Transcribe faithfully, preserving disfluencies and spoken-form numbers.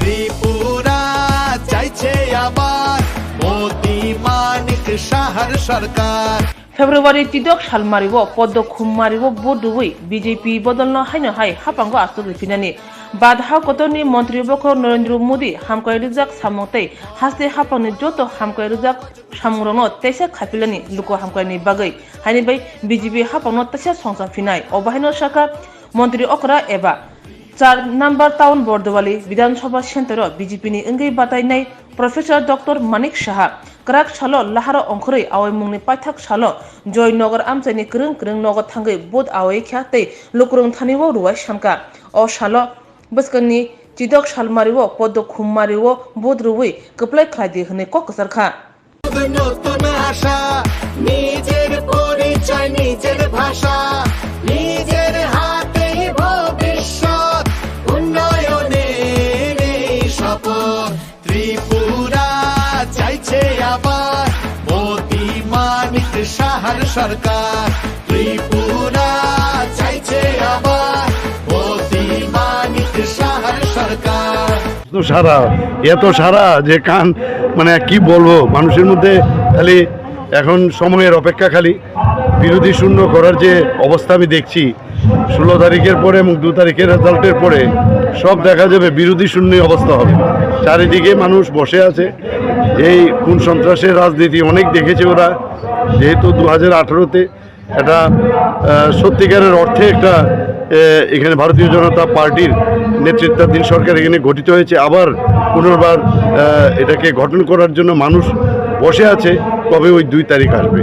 ত্রিপুরা চাইছে আবার মোদি মানিক সাহার সরকার। February tidok salmario Poddo Khummario vote rwui B J P bodolno haino hai haphango aswk rwphinani. Bad ha kotorni montri bokhorok Narendra Modi hamkwrai rwjak samung tei haste haphangni joto hamkwrai rwjak samungrokno teisa khaphilani luku hamkwraini bagwi. Haini bai B J P haphangno teisa songcha phinai. Obo haino sakha montri okra eba char number town Bordowali Bidhan Sabha center o B J P ni wngwi batainai Professor Doctor Manik Saha kwrak salo laharo ongkhorwi awaimungni paithak salo Joy Nagar amchaini kwrwng kwrwng nogo thangwi vote awai kha tei lukurung thani o rwai sankha. O salo bwskangni chidok salmario Poddo Khummario vote rwui kwplai khlai di hwnwi kok kwchar kha. নতুন আশা, নিজের পরিচয়, নিজের ভাষা, নিজের হাতেই ভবিষ্যৎ, উন্নয়নের এই শপথ। ত্রিপুরা চাইছে আবার মোদি মানিক সাহার সরকার। ত্রিপুরা চাইছে আবার মোদি মানিক সাহার সরকার। এত সারা, এত সারা যে কান, মানে, কি বলবো, মানুষের মধ্যে খালি এখন সময়ের অপেক্ষা, খালি বিরোধী শূন্য করার যে অবস্থা আমি দেখছি, ষোলো তারিখের পরে এবং দু তারিখের রেজাল্টের পরে সব দেখা যাবে বিরোধী শূন্যই অবস্থা হবে। চারিদিকে মানুষ বসে আছে। এই খুন সন্ত্রাসের রাজনীতি অনেক দেখেছে ওরা, যেহেতু দু হাজার আঠারোতে একটা, আহ, সত্যিকারের অর্থে একটা, আহ, এখানে ভারতীয় জনতা পার্টির নেতৃত্বাধীন সরকার এখানে গঠিত হয়েছে। আবার পুনর্বার, আহ, এটাকে গঠন করার জন্য মানুষ বসে আছে, কবে ওই দুই তারিখ আসবে।